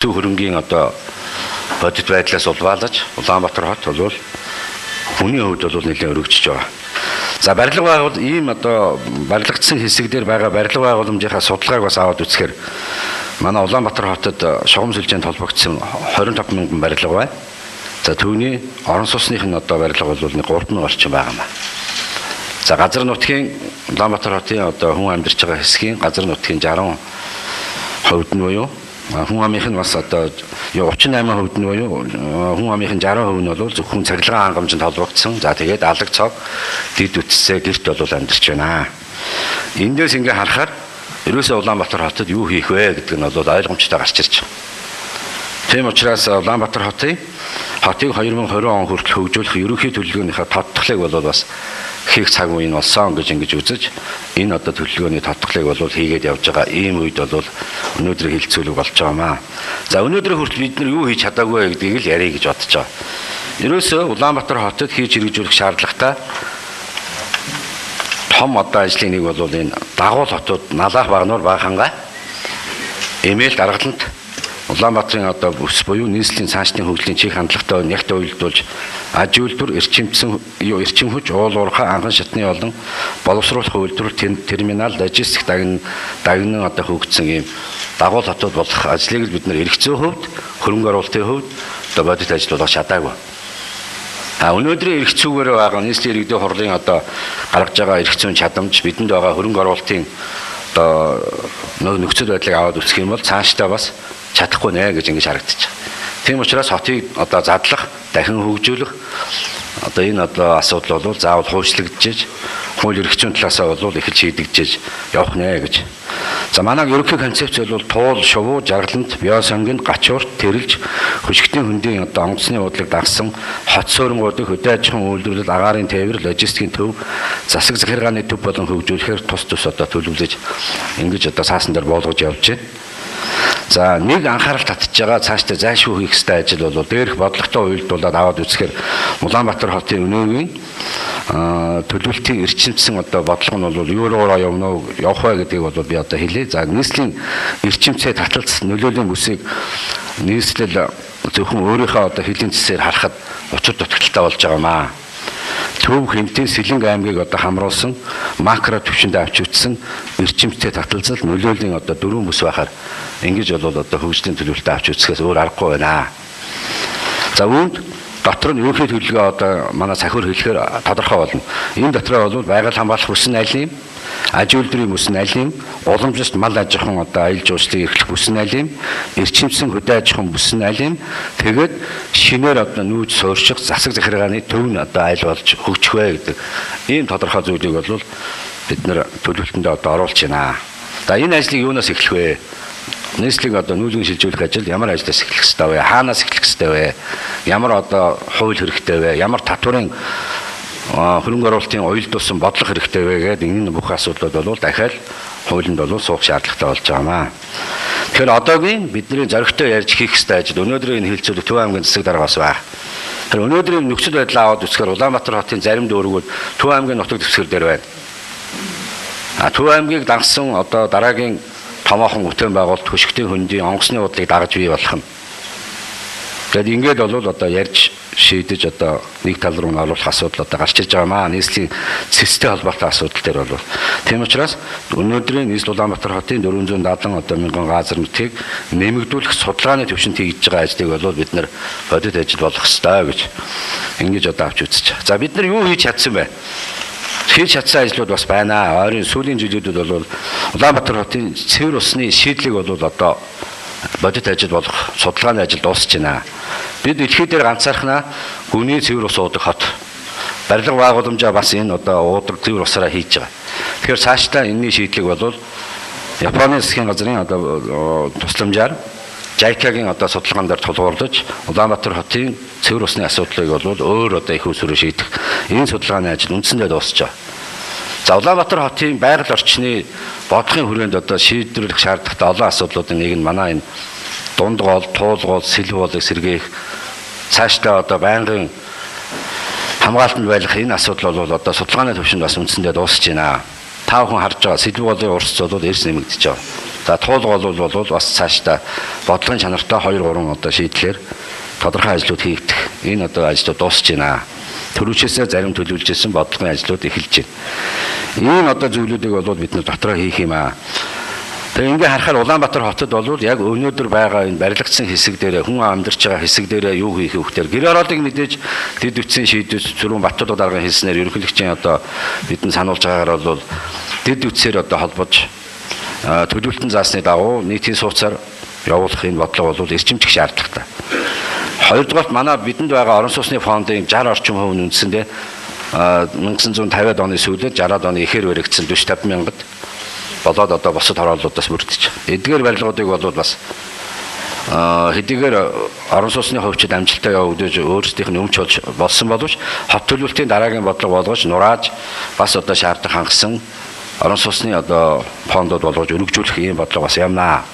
Төв хөрөнгийн одоо бодит байдлаас улбаалаж Улаанбаатар хот бол хүний хувьд бол нэлээд өргөжж байгаа. За барилга байгуул ийм одоо барилгацсан хэсэг дээр байгаа барилга байгууламжийнхаа судалгааг бас аваад үзэхээр манай Улаанбаатар хотод шугам сүлжээнд холбогдсон 25 мянган барилга байна. За түүний орон сууцных нь одоо барилга бол 3 мянга орчим байгаа юм. За газар нутгийн Улаанбаатар хотын одоо хүн амьдарч байгаа хэсгийн газар нутгийн 60% нь буюу хүн амынх нь бас одоо 38% нь буюу хүн амынх нь 60% нь бол зөвхөн цахилгаан хангамжинд холбогдсон. За тэгээд алаг цог дид үтсээ гэрт бол амьдарч байна. Эндээс ингээ харахаар ерөөсөө Улаанбаатар хотод юу хийх вэ гэдэг нь бол ойлгомжтой гарч ирж байна. Тийм учраас Улаанбаатар хотыг 2020 он хүртэл хөгжүүлэх ерөнхий төлөвлөгөөнийхөө тодтголыг бол бас хийх цаг үе нь болсон гэж ингэж үзэж энэ одоо төлөвлөгөөний тодтголыг бол хийгээд явж байгаа ийм үед бол өнөөдрийн хэлцүүлэг болж байгаа маа. За өнөөдөр хүртэл бид нар юу хийж чадаагүй гэдгийг л ярих гэж бодож байгаа. Ерөөсөө Улаанбаатар хотод хийж хэрэгжүүлэх шаардлагатай том одоо ажлын нэг бол энэ дагуул хотууд Налаах, Багнуур, Баахангаа, Эмээл, Даргалант Улаанбаатарын одоо бүс буюу нийслэлийн цаашдын хөгжлийн чих хандлагатай нягт уялдуулж аж үйлдвэр, эрчимцэн эрчим хүч, уул уурхай, анхан шатны болон боловсруулах үйлдвэр, терминал, логистик дагнан одоо хөгжсөн ийм дагуул хотууд болох ажлыг л бид нар эрх зүйн хувьд, хөрөнгө оруулалтын хувьд одоо бодит ажил болгож чадаагүй. А өнөөдрийн эрх зүйгээр байгаа нийслэлийн иргэдийн хурлын одоо гаргаж байгаа эрх зүйн чадамж, бидэнд байгаа хөрөнгө оруулалтын одоо нөхцөл байдлыг аваад үзэх юм бол цаашдаа бас чадахгүй нэ гэж ингэж харагдчих. Тийм учраас хотыг одоо задлах, дахин хөгжүүлэх одоо энэ одоо асуудал бол заавал хуучлагдчихэж, хууль эрх зүйн талаасаа бол эхэлж шийдэгдэж явах нэ гэж. За манай ерөнхий концепц бол туул, шувуу, жаргалант, биосонгинд, гачуурт, тэрэлж, хөшигтийн хөндийн одоо онгоцны уудлаг дагсан хот суурингуудыг хөдөө аж ахуйн үйлдвэрлэл, агаарын тээвэр, логистикийн төв, засаг захиргааны төв болон хөгжүүлэхээр тус тус одоо төлөвлөж ингэж одоо цаасан дээр буулгаж явж байна. За нэг анхаарал татж байгаа цаашдаа зайлшгүй хийх ёстой ажил бол дээрх бодлоготой уялдуулаад аваад үзэхээр Улаанбаатар хотын өнөөгийн төлөвлөлтийн эрчимцсэн одоо бодлого нь бол юу руугаа явна уу, явах вэ гэдгийг бол би одоо хэлье. За нийслэлийн эрчимцээ таталц нөлөөлийн бүсийг нийслэл зөвхөн өөрийнхөө одоо хөлийн цэсээр харахад учир дутагдaltaй болж байгаа маа. Төв хэмтийн Сэлэнг аймгийг одоо хамруулсан макро түвшинд авч үзсэн эрчимтэй таталзал нөлөөлийн одоо дөрвөн бүс байхаар ингэж бол одоо хөгжлийн төлөвлөлтөд авч үзэхээс өөр аргагүй байна. За үүнд дотор нь ерөнхий төлөвлөгөө одоо манай сахиур хэлэхээр тодорхой болно. Энэ дотроо бол байгаль хамгаалах бүс нь аль юм, аж үйлдвэрийн бүс нь аль юм, уламжлалт мал аж ахуйн одоо аялал жуулчлалыг эрхлэх бүс нь аль юм, эрчимсэн хөдөө аж ахуйн бүс нь аль юм, тэгээд шинээр одоо нүүж суурьших засаг захиргааны төв нь одоо аль болж хөгжих вэ гэдэг ийм тодорхой зүйлийг бол бид нэр төлөвлөлтөндөө одоо оруулж байна. За энэ ажлыг юунаас эхлэх вэ? Нийслэгийг одоо нүүлгэн шилжүүлэх ажил ямар ажлаас эхлэх ёстой вэ? Хаанаас эхлэх ёстой вэ? Ямар одоо хууль хэрэгтэй вэ? Ямар татварын хөрөнгө оруулалтын уялдуулсан бодлого хэрэгтэй вэ гэдэг энэ бүх асуудлууд бол дахиад хуулинд бол суух шаардлагатай болж байгаа маа. Тэгэхээр одоогийн бидний зоригтой ярьж хийх ёстой ажил өнөөдрийн энэ хэлцүүлэг Төв аймгийн засаг даргаас байна. Тэгэхээр өнөөдрийн нөхцөл байдлаа аваад үзэхээр Улаанбаатар хотын зарим дүүргүүд Төв аймгийн нутаг дэвсгэр дээр байна. А Төв аймгийг дагсан одоо дараагийн томоохон бүтээн байгуулалт хөшигтийн хөндийн онгоцны уудлыг дагаж бий болох нь. Тэгээд ингээд бол одоо ярьж шийдэж одоо нэг тал руу нь оруулах асуудал одоо гарч ирж байгаа маа. Нийслэлийн цэстэй холбоотой асуудал дээр бол. Тийм учраас өнөөдрийн нийслэл Улаанбаатар хотын 470 одоо мянган газар нутгийг нэмэгдүүлэх судалгааны төвшөнд хийж байгаа ажлыг бол бид нар бодит ажил болох ёстой гэж ингэж одоо авч үзэж байгаа. За бид нар юу хийж чадсан бэ? Хийж чадсан ажлууд бас байна. Ойрын сүүлийн жилүүдэд бол Улаанбаатар хотын цэвэр усны шийдлийг бол одоо бодит ажил болох судалгааны ажил дуусч байна. Бид дэлхий дээр ганцаархнаа гүний цэвэр ус уудаг хот. Барилга байгууламжаа бас энэ одоо уудаг цэвэр усаараа хийж байгаа. Тэгэхээр цаашдаа энэний шийдлийг бол Японы засгийн газрын одоо тусламжаар JICA-гийн одоо судалгаан дээр тулгуурлаж Улаанбаатар хотын цэвэр усны асуудлыг бол өөр одоо их усрээр шийдэх энэ судалгааны ажил үндсэндээ дуусч байгаа. За Улаанбаатар хотын байгаль орчны бодлогын хүрээнд одоо шийдвэрлэх шаардлагатай олон асуудлуудын нэг нь манай энэ дунд гол, туул гол, сэлв голыг сэргээх цаашдаа одоо байнгын хамгаалтанд байх энэ асуудал бол одоо судалгааны төвшөнд бас үндсэндээ дуусч байна. Та бүхэн харж байгаа сэлв голын урсц бол эрс нэмэгдэж байгаа. За туулга бол бас цаашдаа бодлогын чанартай 2 3 одоо шийдлэр тодорхой ажлууд хийгдэх. Энэ одоо ажлууд дуусч байна. Төрөвчөөсөө зарим төлөвлөжсэн бодлогын ажлууд эхэлж байна. Ийм одоо зүйлүүдийг бол бид нар дотроо хийх юм аа. Тэгээ ингээ харахаар Улаанбаатар хотод бол яг өнөөдөр байгаа энэ барилгацсан хэсэг дээр хүн амьдарч байгаа хэсэг дээр юу хийх вэ гэхээр гэр хорооллыг мэдээж дэд үтсийн шийдвэр түрүүн Баттулга даргын хэлснээр ерөнхийлөгчийн одоо бидэнд сануулж байгаагаар бол дэд үтсээр одоо холбож төлөвлөлтөн заасны дагуу нийтийн сууцаар явуулах энэ бодлого бол эрчимжих шаардлагатай. Хоёрдугаарт манай бидэнд байгаа орон сууцны фондын 60 орчим хувь нь үндсэндээ 1950-ад оны сүүлд 60-ад оны ихээр баригдсан 40 50 мянгад болоод одоо бусад хорооллуудаас бүрдэж байгаа. Эдгээр барилгуудыг бол бас хэдийгээр орон сууцны хувьчид амжилттай явагдаж өөрсдийнх нь өмч болж болсон боловч хот төлөвлөлтийн дараагийн бодлого болгож нурааж бас одоо шаардлага хангасан орон сууцны одоо фондууд болгож өргөжүүлэх ийм бодлого бас явнаа.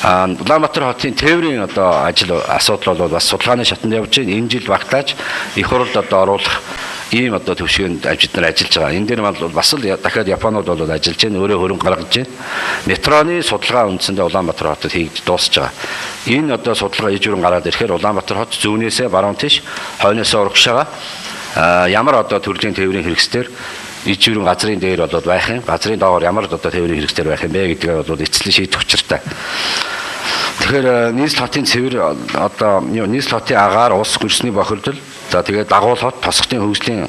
Улаанбаатар хотын тээврийн одоо ажил асуудал бол бас судалгааны шатанд явж байна. Энэ жил багтааж их хуралд одоо оруулах ийм одоо төвшөөнд бид нар ажиллаж байгаа. Энэ дээр бол бас л дахиад Японууд бол ажиллаж байна. Өөрөө хөрөнгө гаргаж байна. Метроны судалгаа үндсэндээ Улаанбаатар хотод хийгдэж дуусж байгаа. Энэ одоо судалгаа иж өрн гараад ирэхээр Улаанбаатар хот зүүнээсээ баруун тийш, хойноосоо урагшаага ямар одоо төрлийн тээврийн хэрэгсдэр иж өрн газрын дээр болоод байх юм. Газрын доогоор ямар одоо тээврийн хэрэгсдэр байх юм бэ гэдгээ бол эцэслэн шийдэх учиртай. Тэгэхээр нийслэл хотын цэвэр одоо нийслэл хотын агаар ус гүрсний бохирдол, за тэгээд дагуул хот, тосготын хөгжлийн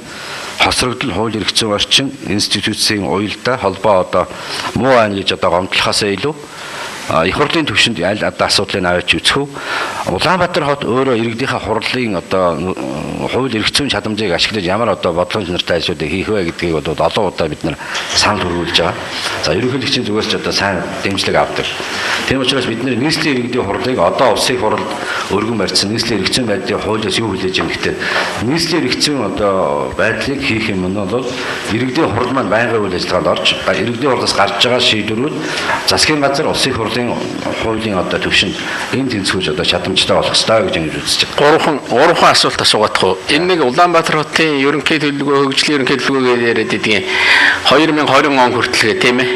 хосрогдол, хууль эрх зүйн орчин, институцийн уялдаа холбоо одоо муу байна гэж одоо гомдлохоосоо илүү их хурлын түвшинд аль одоо асуудлыг аваач үзэх үү. Улаанбаатар хот өөрөө иргэдийнхээ хурлын одоо хууль эрх зүйн чадамжийг ашиглаж ямар одоо бодлогын чанартай ажлуудыг хийх вэ гэдгийг бол олон удаа бид нар санал хүргүүлж байгаа. За ерөнхийлөгчийн зүгээс ч одоо сайн дэмжлэг авдаг. Тийм учраас бид нар нийслэлийн иргэдийн хурлыг одоо улсын хуралд өргөн барьсан нийслэлийн эрх зүйн байдлын хуулиас юу хүлээж юм гэхээр нийслэлийн эрх зүйн одоо байдлыг хийх юм нь бол иргэдийн хурал маань байнгын үйл ажиллагаанд орж иргэдийн хурлаас гарч байгаа шийдвэрүүд засгийн газар улсын хурлын хуулийн одоо түвшинд энэ тэнцвүүж одоо чадамжтай болох ёстой гэж ингэж үзэж байгаа. Гурван асуулт асуугаадах уу. Энэ нэг Улаанбаатар хотын ерөнхий төлөвлөгөө, хөгжлийн ерөнхий төлөвлөгөө гэж яриад байдгийн 2020 он хүртэл тийм ээ.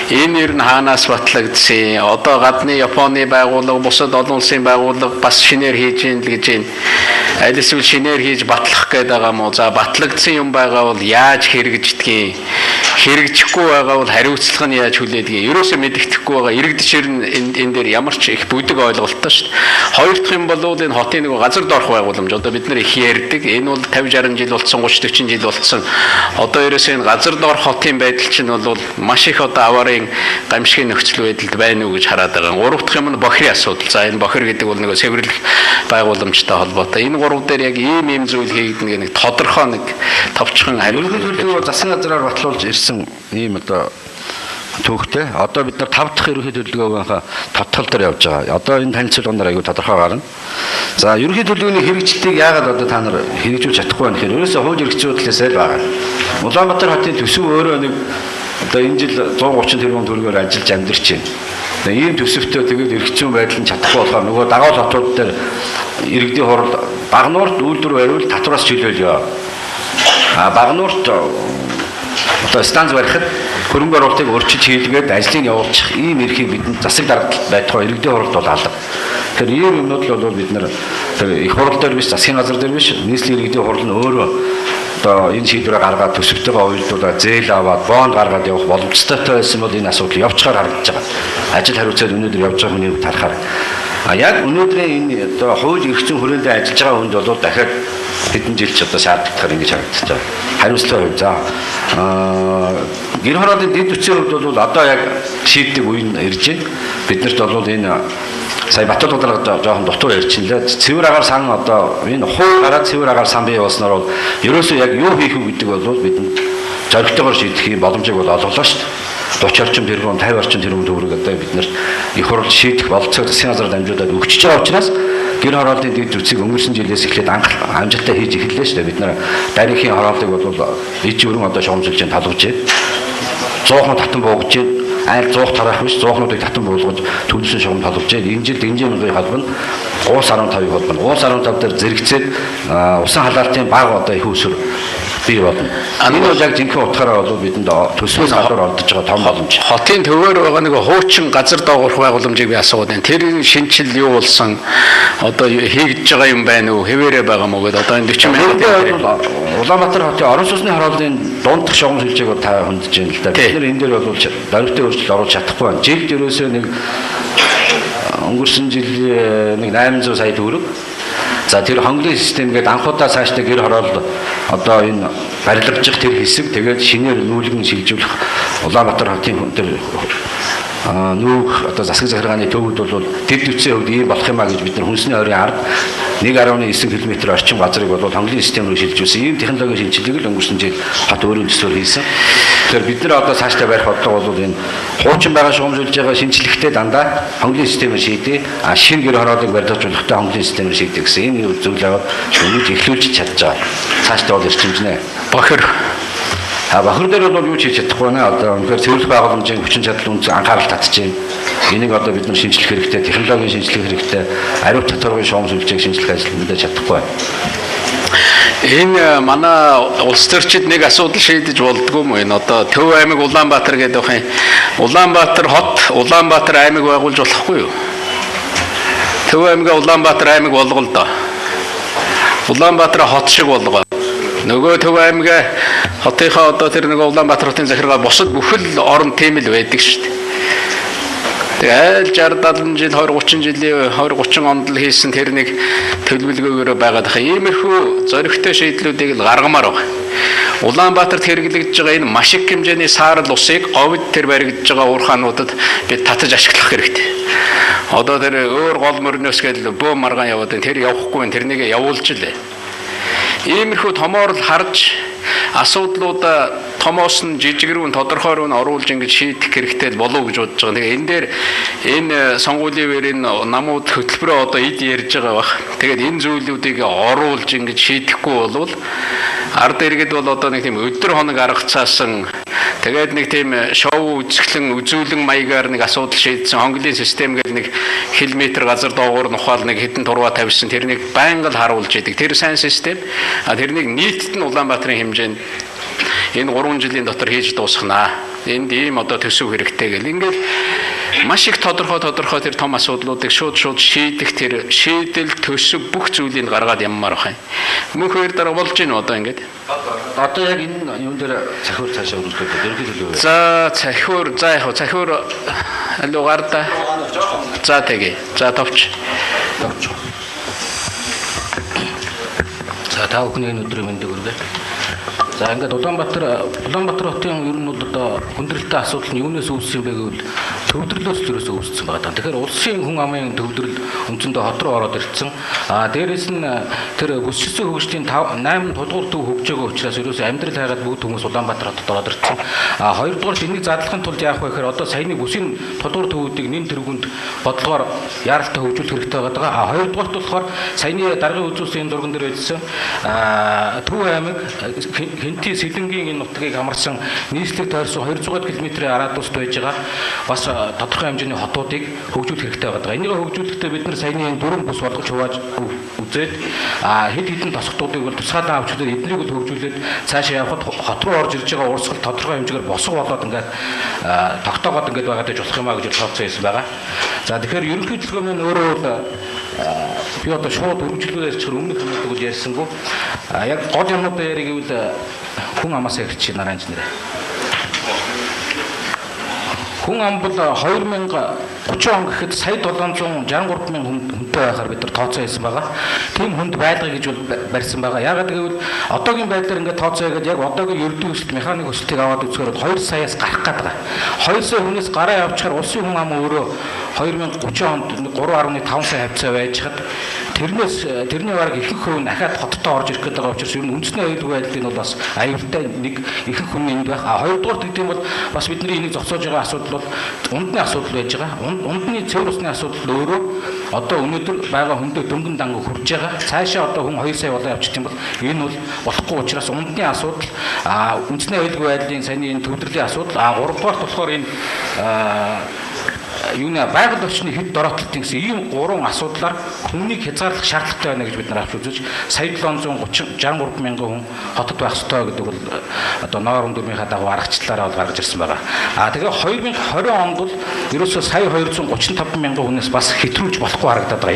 Энэ ер нь хаанаас батлагдсан? Одоо гадны Японы байгууллага, бусад олон улсын байгууллага бас шинээр хийж ийн л гэж байна. Аль эсвэл шинээр хийж батлах гээд байгаа мó? За батлагдсан юм байгаа бол яаж хэрэгждэг юм? Хэрэгжихгүй байгаа бол хариуцлага нь яаж хүлээдэг юм? Ерөөсөө мэддэхгүй байгаа. Иргэдч ер нь энэ дээр ямар ч их бүдэг ойлголттой шүү дээ. Хоёр дахь юм бол энэ хотын нэг газар доорх байгууламж. Одоо бид нар их ярьдаг. Энэ бол 50 60 жил болсон, 30 40 жил болсон. Одоо ерөөсөө энэ газар доорх хотын байдал чинь бол маш их одоо аварын гамшигын нөхцөл байдалд байна уу гэж хараад байгаа. Гурав дахь юм нь бохирын асуудал. За энэ бохир гэдэг бол нэг сэвэрлэх байгууламжтай холбоотой. Энэ гурав дээр яг ийм зүйл хийгдэнэ гэх нэг тодорхой нэг товчхон хариу. Ерөнхий төлөвлөгөө засгийн газраар батлуулж ирсэн ийм одоо түүхтэй. Одоо бид нар 5 дахь ерөнхий төлөвлөгөөгийнхаа тодтол дээр явж байгаа. Одоо энэ танилцуулганаар айгүй тодорхой гарна. За ерөнхий төлөвлөгөөний хэрэгжилтийг яагаад одоо та нар хэрэгжүүлж чадахгүй байна гэхээр ерөөсөө хууль эрх зүйн л байгаа. Улаанбаатар хотын төсөв өөрөө нэг одоо энэ жил 130 тэрбум төгрөгөөр ажиллаж амьдарч байна. Ийм төсөвтөө тэгээд эрх зүйн байдал нь чадахгүй болохоор нөгөө дагуул хотууд дээр иргэдийн хурал Багнуурт үйлдвэр бариул татвараас чөлөөлөө. А Багнуурт одоо станц барихад хөрөнгө оруулалтыг өөрчилж хийлгээд ажлыг явуулчих ийм эрхийг бидэнд засаг даргал байтугай иргэдийн хуралд бол алга. Тэгэхээр ийм юмнууд л бол бид нар тэр их хурал дээр биш, засгийн газар дээр биш, нийслэлийн иргэдийн хурал нь өөрөө одоо энэ шийдвэрээ гаргаад төсөвтэйгээ уялдуулаад зээл аваад бонд гаргаад явах боломжтой байсан бол энэ асуудал явчихаар харагдаж байгаа. Ажил хариуцаад өнөөдөр явж байгаа хүний хувьд харахаар а яг өнөөдрийн энэ одоо хууль эрх зүйн хүрээндээ ажиллаж байгаа хүнд бол дахиад хэдэн жил ч одоо шаардлагатай ингэж харагдаж байгаа. Хариуцлагын хувьд за гэр хорооллын дэд үтсийн хувьд бол одоо яг шийддэг үе нь ирж байна. Биднэрт бол энэ сая Батулга дарга жоохон дутуу ярьчихлаа. Цэвэр агаар сан одоо энэ хууль гараад цэвэр агаар сан бий болсноор бол ерөөсөө яг юу хийх үү гэдэг бол бидэнд зоригтойгоор шийдэх юм боломжийг бол олголоо шүү дээ. 30 орчим тэрбум, 50 орчим тэрбум төгрөг одоо бид нарт их хурал шийдэх болцоог засгийн газар дамжуулаад өгчөж байгаа учраас гэр хорооллын дэд зүтсийг өнгөрсөн жилээс эхлээд анх амжилттай хийж эхэллээ шүү дээ. Бид нар дарийнхын хорооллыг бол иж өрөн одоо шугамшилж талгаж байна. 100 татан буугаж байна. Айл 100 тараах биш 100-нуудыг татан буулгаж төлөвлөсөн шугам толгож байна. Энэ жил дэнжин мянган холбоно 3.5-ыг холбоно. 3.5 дээр зэрэгцээд усан халаалтын бага одоо их усүр бий болно. Энэ бол яг жинхэнэ утгаараа бол бидэнд төсвөөс гадуур ордож байгаа том боломж. Хотын төвөөр байгаа нэг хуучин газар доогуурх байгууламжийг би асууад байна. Тэр шинжил юу болсон? Одоо хийгдэж байгаа юм байна уу? Хэвээрээ байгаа мó гэдээ одоо энэ 40 мянган Улаанбаатар хотын орон сууцны хорооллын дундах шугам сүлжээг та хөндөж байна л да. Бид нар энэ дээр бол дөрвтэй өөрчлөлт оруулж чадахгүй байна. Жилд ерөөсөө нэг өнгөрсөн жил нэг 800 сая төгрөг. За тэр хонглын систем гээд анхудаа цаашдаа гэр хороол одоо энэ барилгажих тэр хэсэг тэгээд шинээр нүүлгэн шилжүүлэх Улаанбаатар хотын тэр нүүх одоо засаг захиргааны төвөд бол дэд үтсийн хувьд ийм болох юм а гэж бид нар хүнсний ойрын ард 1.9 км орчим газрыг бол хонглын систем рүү шилжүүлсэн. Ийм технологийн шинжилгээг л өнгөрсөн жил хот өөрийн төсвөөр хийсэн. Тэгэхээр бид нар одоо цаашдаа барих бодлого бол энэ хуучин байгаа шугамжуулж байгаа шинжлэхдээ дандаа хонглын системээр шийдээ. А шинэ гэр хороолыг барилгажуулахдаа хонглын системээр шийдэх гэсэн ийм зүйл аваад өнөөдөр эхлүүлж чадж байгаа. Цаашдаа бол эрчимжнэ. Бохир. А бохир дээр бол юу ч хийж чадахгүй нэ. Одоо үнэхээр цэвэрлэх байгууламжийн хүчин чадал үнц анхаарал татж байна. Энийг одоо бид нар шинжлэх хэрэгтэй, технологийн шинжлэх хэрэгтэй, ариун татваргын шугам сүлжээг шинжлэх ажил мэдээж чадахгүй байна. Энэ манай улс төрчид нэг асуудал шийдэж болдгоо юм энэ одоо Төв аймаг Улаанбаатар гэдэг байх юм. Улаанбаатар хот, Улаанбаатар аймаг байгуулж болохгүй юу? Төв аймгаа Улаанбаатар аймаг болгол доо. Улаанбаатар хот шиг болгоо. Нөгөө Төв аймгаа хотынхоо одоо тэр нэг Улаанбаатар хотын захиргаа бусад бүхэл орон тийм л байдаг шүү дээ. Тэгээ айл 60 70 жил 20 30 жилийн 20 30 онд л хийсэн тэр нэг төлөвлөгөөгөөр байгаад байгаа. Иймэрхүү зоригтой шийдлүүдийг л гаргамаар байгаа. Улаанбаатарт хэрэглэгдэж байгаа энэ маш их хэмжээний саарал усыг говьд тэр баригдаж байгаа уурхаануудад бид татаж ашиглах хэрэгтэй. Одоо тэр өөр гол мөрнөөс гээл бөө маргаан яваад байна. Тэр явахгүй байна. Тэрнийг явуулж лээ. Иймэрхүү томоор л харж асуудлуудаа томоос нь жижиг рүү тодорхой рүү нь оруулж ингэж шийдэх хэрэгтэй болов уу гэж бодож байгаа. Тэгээ энэ дээр энэ сонгуулийн үеэр намууд хөтөлбөрөө одоо эд ярьж байгаа бах. Тэгээд энэ зүйлүүдийг оруулж ингэж шийдэхгүй болвол ард иргэд бол одоо нэг тийм өдөр хоног аргацаасан тэгээд нэг тийм шоу үзэсгэлэн үзүүлэн маягаар нэг асуудал шийдсэн хонглын систем гэл нэг километр газар доогуур нухаал нэг хэдэн турваа тавьсан тэрнийг байнга л харуулж идэг. Тэр сайн систем. А тэрнийг нийтд нь Улаанбаатарын хэмжээнд энэ 3 жилийн дотор хийж дуусгана. Энд ийм одоо төсөв хэрэгтэй гэл ингээл маш их тодорхой тэр том асуудлуудыг шууд шийдэх тэр шийдэл төсөв бүх зүйлийг гаргаад яммаар байх юм. Мөнх хоёр дараа болж гин одоо ингээд. Одоо яг энэ юм дээр цахиур цаашаа өргөжлөх ерөнхий төлөв. За цахиур за яг цахиур алуу гарда. За тэгье. За товч. Товч. За та бүхний энэ өдрийн мэндийг хүргэе. За ингээд Улаанбаатар хотын ер нь бол одоо хүндрэлтэй асуудал нь юунаас үүссэн бэ гэвэл төвлөрлөөс ерөөсөө үүссэн байгаа даа. Тэгэхээр улсын хүн амын төвлөрөл үндсэндээ хот руу ороод ирсэн. А дээрэс нь тэр бүсчсэн хөгжлийн 8 тулгуур төв хөгжөөгөө учраас ерөөсөө амьдрал хайгаад бүгд хүмүүс Улаанбаатар хотод ороод ирсэн. А хоёрдугаар энийг задлахын тулд яах вэ гэхээр одоо саяны бүсийн тулгуур төвүүдийг нэн тэргүнд бодлогоор яаралтай хөгжүүлэх хэрэгтэй байгаа. А хоёрдугаарт болохоор саяны даргын үзүүлсэн энэ зурган дээр хэлсэн Төв аймаг Хэнтий Сэлэнгийн энэ нутгийг хамарсан нийслэг тойрсон 200 км-ийн радиуст байж байгаа бас тодорхой хэмжээний хотуудыг хөгжүүлэх хэрэгтэй байгаа. Энийг хөгжүүлэхдээ бид нар саяны энэ дөрвөн бүс болгож хувааж үзээд хэд хэдэн тосготуудыг бол тусгаалan авч үзээд эднийг бол хөгжүүлээд цаашаа явхад хот руу орж ирж байгаа урсгал тодорхой хэмжээгээр босго болоод ингээд тогтоогоод ингээд байгаад байж болох юм а гэж тооцоо хийсэн байгаа. За тэгэхээр ерөнхий төлөвлөгөө маань өөрөө бол би одоо шууд өргөжлөлөөр ярьчихэр өмнөх юмнуудыг бол ярьсангүй. Яг гол юмнуудаа ярих гэвэл хүн амаас ярьчих нараа инженер. Хүн ам бол 2030 он гэхэд 1,763 мянган хүнтэй байхаар бид нар тооцоо хийсэн байгаа. Тийм хүнд байлгая гэж бол барьсан байгаа. Яагаад гэвэл одоогийн байдлаар ингээд тооцоо хийгээд яг одоогийн ердийн өсөлт, механик өсөлтийг аваад үзэхээр 2 саяас гарах гээд байгаа. 2 сая хүнээс гараа явчихаар улсын хүн ам өөрөө 2030 онд 3.5 сая хавцаа байж хад тэрнээс тэрний бараг ихэнх хувь нь дахиад хоттой орж ирэх гээд байгаа учраас ер нь үндэсний аюулгүй байдлын бол бас аюултай нэг ихэнх хүн энд байх. А хоёрдугаар гэдэг юм бол бас бидний энийг зогсоож байгаа асуудал бол ундны асуудал байж байгаа. Ундны цэвэр усны асуудал өөрөө одоо өнөөдөр байгаа хүндээ дөнгөн дангу хүрж байгаа. Цаашаа одоо хүн 2 сая болоо явчих юм бол энэ бол болохгүй учраас ундны асуудал, үндэсний аюулгүй байдлын саяны энэ төвлөрлийн асуудал, а гуравдугаарт болохоор энэ Юуны байгаль орчны хэд дороотолтын гэсэн ийм гурван асуудлаар хүнийг хязгаарлах шаардлагатай байна гэж бид нар авч үзэж сая 730 63 мянган хүн хотод байх ёстой гэдэг бол одоо норм дүрмийнхаа дагуу аргачлалаараа бол гаргаж ирсэн байгаа. А тэгээ 2020 онд бол ерөөсөө сая 235 мянган хүнээс бас хэтрүүлж болохгүй харагдаад байгаа.